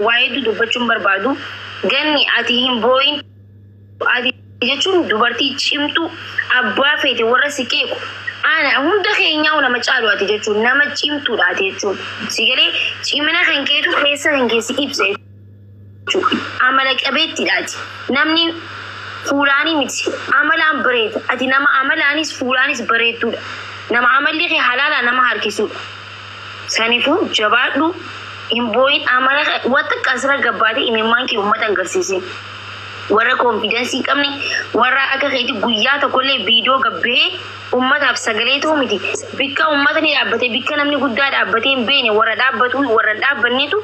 Waa hedduu dubbachuun barbaadu. Ganni, ati hin boo'in. Ati jechuun dubartii cimtuu, abbaa feete warra si qeequ ana hunda keenyaa'u nama caalu. Ati jechuun nama cimtuudha. Ati jechuun si galee cimina kan keetu keessa kan keessi ibsa jechuudha. Amala qabeettiidha ati. Namni fuulaanii miti, amalaan bareeda. Ati nama amalaanis fuulaanis bareedduudha. Nama amalli kee halaalaa nama harkisuudha. Sanifuu jabaadhu, hin boo'in. Amala waan xiqqaan sirra gabbaatee imimmaan kee uummata hin agarsiisin. Warra confidence hin qabne, warra akka keeti guyyaa tokkollee viidiyoo gabbahee ummataaf sagalee ta'u miti. Bikka uummatni dhaabbate, bikka namni guddaa dhaabbatee hin beekne warra dhaabbatu, warra hin dhaabbannetu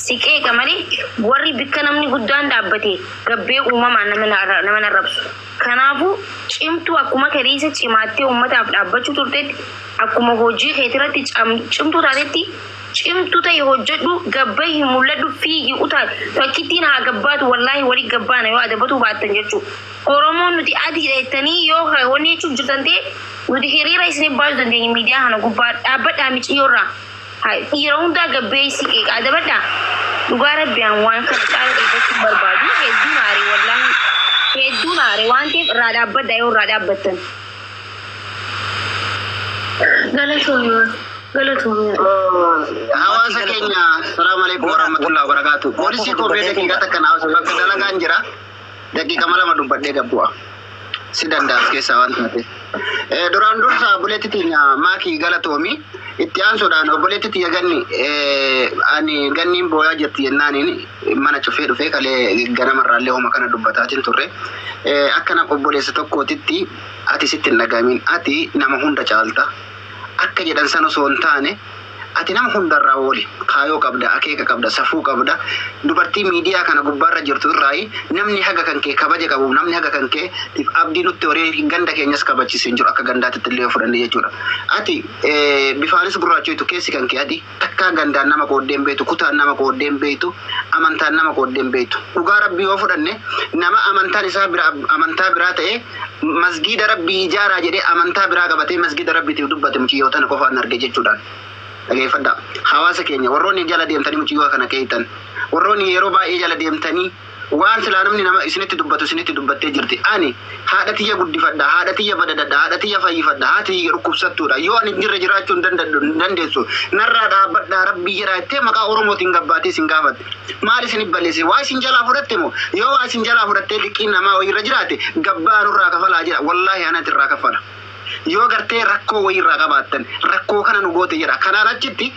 si qeeqa malee warri bikka namni guddaan dhaabbate gabbee uumamaan nama narrabsu. Kanaafuu cimtuu, akkuma kaleessa cimaattee uummataaf dhaabbachuu turtetti, akkuma hojii keetirratti cimtuu taatetti, cimtuu ta'e hojjedhu, gabbahi, hin mul'adhu, fiigi, utaal. Takkittiin haa gabbaatu. Wallaahi walii gabbaana yoo adabatuu baattan jechuudha. Oromoon nuti adiidha jettanii yoo wanni jechuuf jirtan ta'e, nuti hiriira isinif baasuu dandeenya. Miidiyaa kana gubbaa dhaabbadhaa. Miciyyoorraa dhiira hundaa gabbeessi qeeqa, adabadhaa. Dhugaa rabbi, an waan kana caala dubbachuun barbaadu. Hedduun aare, wallaahi hedduun aare. Waan ta'eef irraa dhaabbadhaa yoo irraa dhaabbattan. Galatoomii. Galatoomii. Hawaasa keenya, salaamu alaikum warahmatullahi wabarakatuh. Poolisii kophee daqiiqaa takka na bakka dalagaan jira. Daqiiqa 2 dubbadhee gabbu'a. Si danda'as keessaa waan taateef. Duraan dursa obboleetti teenya Maakii, galatoomi. Itti aansuudhaan obboleetti tiyya Ganni, ani ganniin booyaa jirti jennaaniin mana cufee dhufee kalee ganamarraallee homa kana dubbataatiin turre. Akka nama obboleessa tokkootitti ati sitti hin dhagamin, ati nama hunda caalta. Akka jedhan sana osoo hin taane, ati nama hundarraa woli kaayoo qabda, akeeka qabda, safuu qabda. Dubartii miidiyaa kana gubbaarra jirtu irraayi namni haga kan kee kabaja qabu, namni haga kan kee abdii nutti horee ganda keenyas kabachise hin jiru, akka gandaatitti illee fudhanne jechuudha. Ati bifaanis gurraachoitu, keessi kan kee adii. Takkaa gandaan nama qooddeen beektu, kutaan nama qooddeen beektu, amantaan nama qooddeen beektu. Dhugaa rabbii yoo fudhanne, nama amantaan isaa bira amantaa biraa ta'e masgiida rabbii ijaaraa jedhee amantaa biraa qabatee masgiida rabbiitiif dubbate muciyyoo tana qofaan arge jechuudhaan. Dhageeffadhaa. Hawaasa keenya, warroonni jala deemtanii muciyyoo kana keeytan, warroonni yeroo baay'ee jala deemtanii waan silaa namni nama isinitti dubbatu isinitti dubbattee jirti. Ani haadha tiyya guddifadha, haadha tiyya badadadha, haadha tiyya fayyifadha, haati tiyya dhukkubsattuudha. Yoo ani hin jirre jiraachuu hin dandeessu. Narraa dhaabbadhaa rabbii jedhaa jettee maqaa Oromootiin gabbaatee isin gaafatte. Maal isin balleesse? Waa isin jalaa fudhatte moo? Yoo waa isin jalaa fudhattee liqiin namaa wayiirra jiraate, gabbaa nurraa kafalaa jira. Wallaahi anati irraa kafala. Yoo gartee rakkoo wayiirraa qabaattan, rakkoo kana nu goote jedha. Kanaan achitti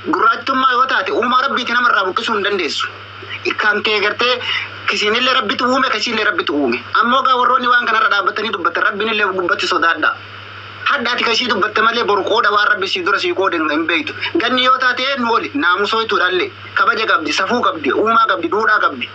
gurraachummaa yoo taate, uumaa rabbiiti namarraa buqqisuu hin dandeessu. Kan kee gartee kisiinillee rabbitu uume, kasiillee rabbitu uume. Ammoo gaa warroonni waan kanarra dhaabbatanii dubbatan, rabbiinillee gubbatti sodaadha. Hadda ati kasii dubbatte malee boru qooda waan rabbi sii dura sii qoode hin beektu. Ganni yoo taate nu oli naamusooytuudhaallee kabaja qabdi, safuu qabdi, uumaa qabdi, duudhaa qabdi.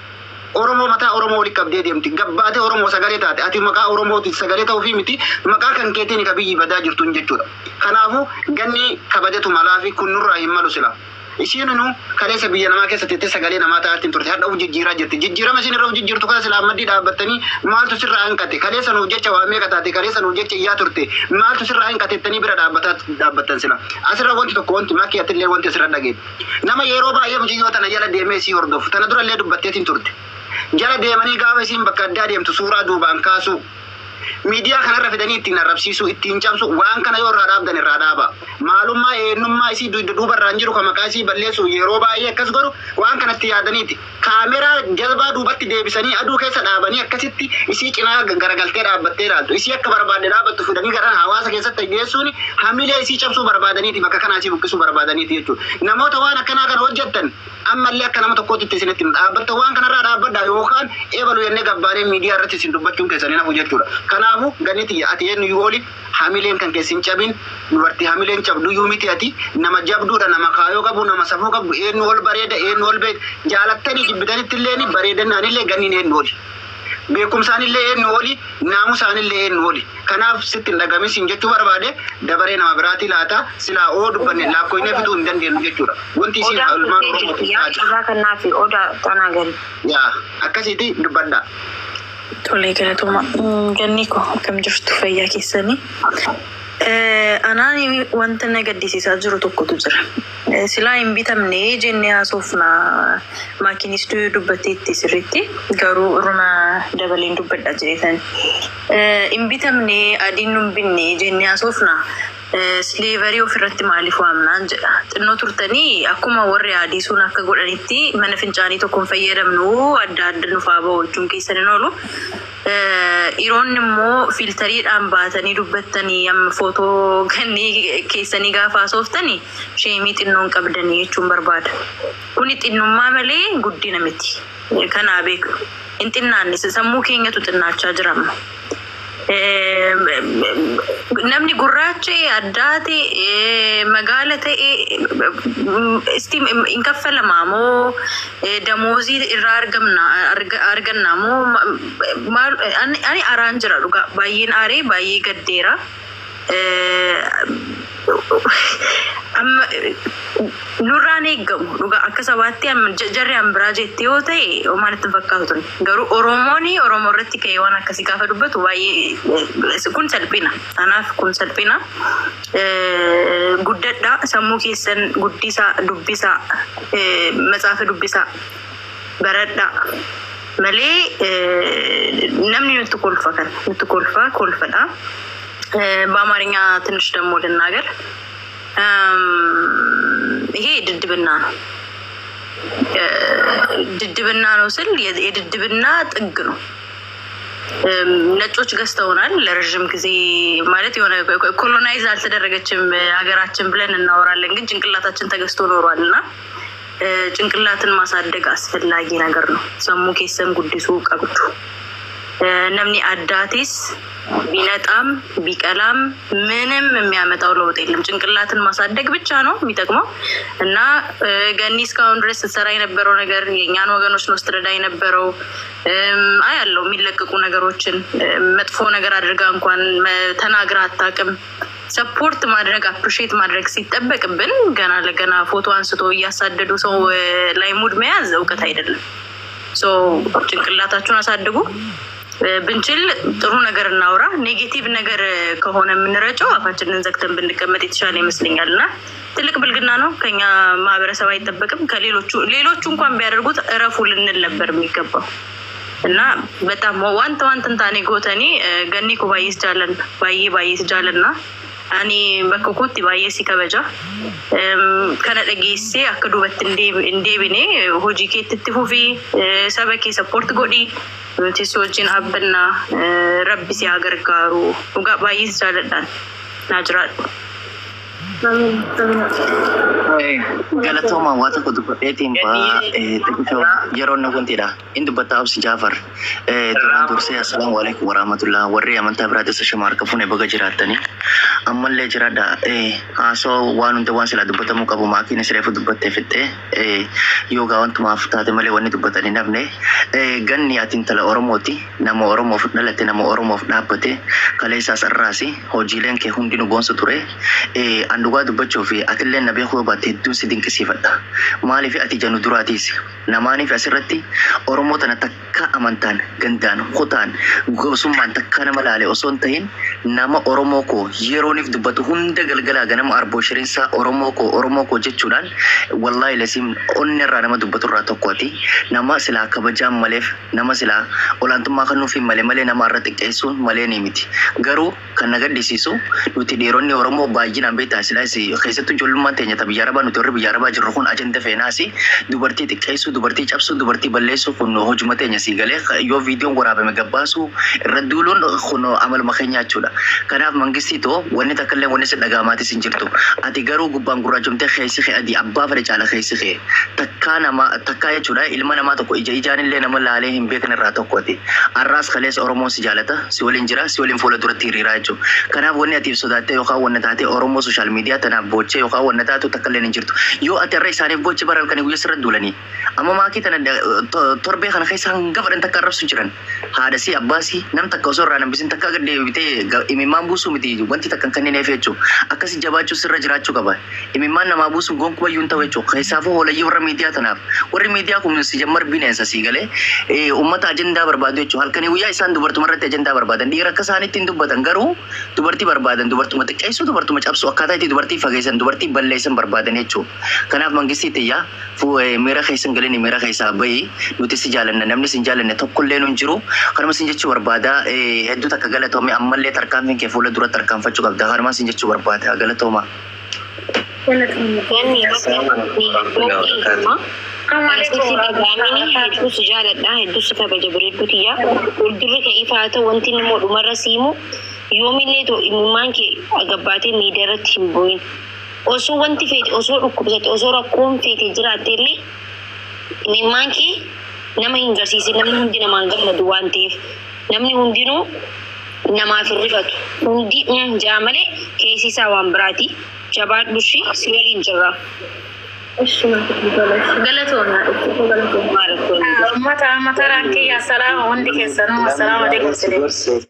Oromoo mataa Oromoo walitti qabdee deemti. Gabbaatee Oromoo sagalee taate. Ati maqaa Oromootiin sagalee ta'uufii miti, maqaa kan keetiin ka biyyi badaa jirtuun jechuudha. Kanaafuu ganni kabajatu malaa fi kun nurraa hin malu sila. Isiin nu kaleessa biyya namaa keessa teettee sagalee namaa ta'aatiin turte. Hadha uf jijjiiraa jirti. Jijjiirama isin irra uf jijjiirtu kana silaa maddii dhaabbattanii maaltu sirraa hanqate? Kaleessa nuuf jecha waa meeqa taate? Kaleessa nuuf jecha iyyaa turte. Maaltu sirraa hanqate jettanii bira dhaabbataa dhaabbattan sila. Asirra wanti tokko, wanti makii atillee wanti asirra dhageette. Nama yeroo baay'ee mucayyoo tana jala deemee isii hordofu. Tana durallee dubbatteetiin turte. Jala deemanii gaafa isiin bakka addaa deemtu suuraa duubaan kaasuu. Miidiyaa kanarra fidanii ittiin arrabsiisuu, ittiin cabsu, waan kana yoo irraa dhaabdan irraa dhaaba. Maalummaa eenyummaa isii duuba irraan jiru kan maqaa isii balleessu yeroo baay'ee akkas godhu waan kanatti yaadaniiti. Kaameraa jazbaa duubatti deebisanii aduu keessa dhaabanii akkasitti isii cinaa garagaltee dhaabbattee ilaaltu. Isii akka barbaadde dhaabbattu fidanii gara hawaasa keessatti geessuun hamilee isii cabsuu barbaadaniiti, bakka kanaa isii buqqisuu barbaadaniiti jechuudha. Namoota waan akkanaa kana hojjettan ammallee akka nama tokkootti isinitti dhaabbatta, waan kanarraa dhaabbadhaa yookaan eebalu jennee gabbaanee miidiyaa irratti isin dubbachuun keessanii nafu jechuudha. Kanaafuu ganni ati eenyu ooli, hamileen kan keessin cabin. Dubartii hamileen cabdu iyyuu miti. Ati nama jabduudha, nama kaayoo qabu, nama safuu qabdu. Eenyu ol bareeda, eenyu ol beek, jaalattanii jibbitanitti illee bareedannaan ganniin eenyu oli, beekumsaanillee eenyu oli, naamusaanillee eenyu oli. Kanaaf sitti hin dhagamin siin jechuu barbaade. Dabaree nama biraatii laata. Silaa oo dubbanne laakkoynee fixuu hin dandeenyu jechuudha. Wanti isiin Odaan ilmaan kuttee Oromootiif jirti yaa taate. Carraa kanaa fi odaa tanaa gari. Yaa akkasiiti dubbadha. Tolee, galatooma. Ganni koo, akkam jirtu? Fayyaa keessanii? Anaan wanta na gaddisiisaa jiru tokkotu jira. Silaa hin bitamne jennee haasofna, maakinistuu dubbatteetti sirriitti, garuu irruma dabaleen dubbadha jedhetan. Hin bitamne, adiin nu hin binne jennee haasofna. Slavery ofirratti maaliif waamnaan jedha. Xinnoo turtanii akkuma warri adii sun akka godhanitti mana fincaanii tokkoon fayyadamnu, adda adda nufaa bahu jechuun keessan hin oolu. Dhiironni immoo filteriidhaan baatanii dubbattanii, amma footoo gannii keessanii gaafa haasoftanii shame xinnoon qabdanii jechuun barbaada. Kuni xinnummaa malee guddina miti. Kanaa beeku. Hin xinnaanne, sammuu keenyatu xinnaachaa jira amma. Namni gurraacha, addaa ta'e, magaala ta'e, isti hin kaffalamaa moo, damoozii irraa argamna arganna moo maal? Ani araan jira dhugaa, baay'een aaree, baay'ee gaddeera. Amma nurraan eeggamu dhugaa akka sabaatti amma jarri an biraa jette yoo ta'e homaan itti fakkaatu ture. Garuu Oromoon Oromoo irratti ka'ee waan akkasii gaafa dubbatu baay'ee kun salphina. Anaaf kun salphina. Guddadhaa, sammuu keessan guddisaa, dubbisaa, matsaafa dubbisaa, baradhaa malee namni nutti kolfa, kan nutti kolfa kolfadha. በአማርኛ ትንሽ ደግሞ ልናገር። ይሄ ድድብና ነው። ድድብና ነው ስል የድድብና ጥግ ነው። ነጮች ገዝተውናል ለረዥም ጊዜ፣ ማለት የሆነ colonize አልተደረገችም ሀገራችን ብለን እናወራለን፣ ግን ጭንቅላታችን ተገዝቶ ኖሯል እና ጭንቅላትን ማሳደግ አስፈላጊ ነገር ነው። Sammuu keessan guddisuu qabdu. Namni addaatis ቢነጣም ቢቀላም ምንም የሚያመጣው ለውጥ የለም። ጭንቅላትን ማሳደግ ብቻ ነው የሚጠቅመው። እና ገኒ እስካሁን ድረስ ስትሰራ የነበረው ነገር የእኛን ወገኖች ነው ስትረዳ የነበረው። አያለው የሚለቀቁ ነገሮችን፣ መጥፎ ነገር አድርጋ እንኳን ተናግራ አታውቅም። Support ማድረግ፣ appreciate ማድረግ ሲጠበቅብን ገና ለገና ፎቶ አንስቶ እያሳደዱ ሰው ላይ ሙድ መያዝ እውቀት አይደለም። So ጭንቅላታችሁን አሳድጉ። ብንችል ጥሩ ነገር እናውራ። Negative ነገር ከሆነ የምንረጨው አፋችንን ዘግተን ብንቀመጥ የተሻለ ይመስለኛል። እና ትልቅ ብልግና ነው፣ ከኛ ማህበረሰብ አይጠበቅም። ከሌሎቹ ሌሎቹ እንኳን ቢያደርጉት እረፉ ልንል ነበር የሚገባው። እና በጣም wanta wanta hin taane gootanii. Ganni koo, baay'ee si jaallanna, baay'ee baay'ee si jaallanna. Ani bakka kootti baay'ee si kabaja. Kana dhageessee akka duubatti hin deebine hojii keetti itti fufii, saba kee support godhi. Nuti si wajjin dhaabbannaa, rabbi si haa gargaaru. Dhugaa baay'ee si jaalladhaan, naa jiraadhu. Galatooma, waa tokko dubbadheetiin xiqqoo yeroo na wantidha. Inni dubbataa Obsi Jaafar. Duraan dursee assalaamu alaikum warahmatullah. Warri amantaa biraatis shama harka fuune, baga jiraattanii. Ammallee jiraadha. Haasoo waan hunda waan silaa dubbatamuu qabu maakiin reefu dubbattee fixxee, yoogaa wantumaaf taate malee wanni dubbatanii nafne. Ganni, ati intala Oromooti. Nama Oromoof dhalate, nama Oromoof dhaabbate, kaleessaas irraas hojiileen kee hundinuu boonsu ture. An dhugaa dubbachuu fi atillee na beekuu baatte hedduun si dinqisiifadha. Maaliif ati janu duraatiis namaaniif asirratti Oromoo tana takka amantaan, gandaan, kutaan, gosummaan takka nama laale osoo hin ta'in, nama Oromoo koo yerooniif dubbatu hunda galgalaa ganama arboo shiriinsaa Oromoo koo, Oromoo koo jechuudhaan, wallaahi lasiim onni irraa nama dubbatu irraa tokkooti. Nama silaa kabajaan maleef, nama silaa olaantummaa kan nuuf hin malee malee nama irra xiqqeessuun malee ni miti. Garuu kan na gaddisiisu nuti dhiironni Oromoo baay'inaan beektaa silaa keessattuu ijoollummaan teenya ta biyya arabaa, nuti warri biyya arabaa jirru kun ajanda feenaasi dubartii xiqqeessuu, dubartii cabsuu, dubartii balleessuu kun hojuma teenya sii galee, yoo viidiyoon waraabame gabbaasu irra duuluun kun amaluma keenya jechuudha. Kanaaf mangistii too, wanni takka illee wanni si dhagaamaatis hin jirtu. Ati garuu gubbaan gurraachomtee keessi kee adii, abbaa fedhe caala keessi kee takkaa nama takkaa jechuudha, ilma namaa tokko ija ijaan illee nama laalee hin beekne irraa tokkooti. Har'aas kaleessa Oromoon si jaalata, si waliin jira, si waliin fuula duratti hiriiraa jechuudha. Kanaaf wanni atiif sodaattee yookaan wanna taatee Oromoo social media Miidiyaa tanaaf boochee yookaan wanna taatu takka illee hin jirtu. Yoo ati irra isaaniif booche bara halkanii guyyaa sirra duulanii. Amma maakii tana torbee kana keessa hanga fedhan takka arrabsu jiran. Haadha si abbaa si nam takka osoo irraa nambisin takka gad deebitee imimmaan buusuu miti wanti takka hin kennineef jechuudha. Akkasi jabaachuu sirra jiraachuu qaba. Imimmaan namaa buusuun gonkumayyuu hin ta'u jechuudha. Keessaafuu hoolayyii warra miidiyaa tanaaf. Warri miidiyaa kun si jammar bineensa sii galee uummata ajandaa barbaadu jechuudha. Halkanii guyyaa isaan dubartuma irratti ajandaa barbaadan. Dhiira akka isaaniitti hin dubbatan, garuu dubartii barbaadan, dubartuma xiqqeessuu, dubartuma cabsu, akkaataa itti dubartii fageessan, dubartii balleessan barbaadan jechuudha. Kanaaf mangistii xiyyaa miira keessan galanii miira keessaa bahi. Nuti si jaalanna, namni si hin jaalanne tokkollee nu hin jiru. Kanuma sin jechuu barbaada. Hedduu takka galatoome. Ammallee tarkaanfiin kee fuula dura tarkaanfachuu qabda. Kanuma sin jechuu barbaada, galatooma. Ganni dhagaamini hedduu si jaaladha, hedduu si kabaja, bareedduu tiyya. Fuuldurri kee ifaa haa ta'u. Wanti inni immoo dhumarra siimu, yoomillee ta'u imimmaan kee gabbaatee miidiyaa irratti hin bu'in. Osoo wanti feete, osoo dhukkubsatte, osoo rakkoon feete jiraatte illee imimmaan kee nama hin garsiisin. Namni hundi namaan gammadu waan ta'eef, namni hundinuu namaaf hin rifatu. Hundi jaa malee keessi isaa waan biraati. Jabaadhu, si waliin jirra. Galatoomna. Maal Uummata mataraan kiyya, salaama hundi keessanuu, assalaamu alaikum.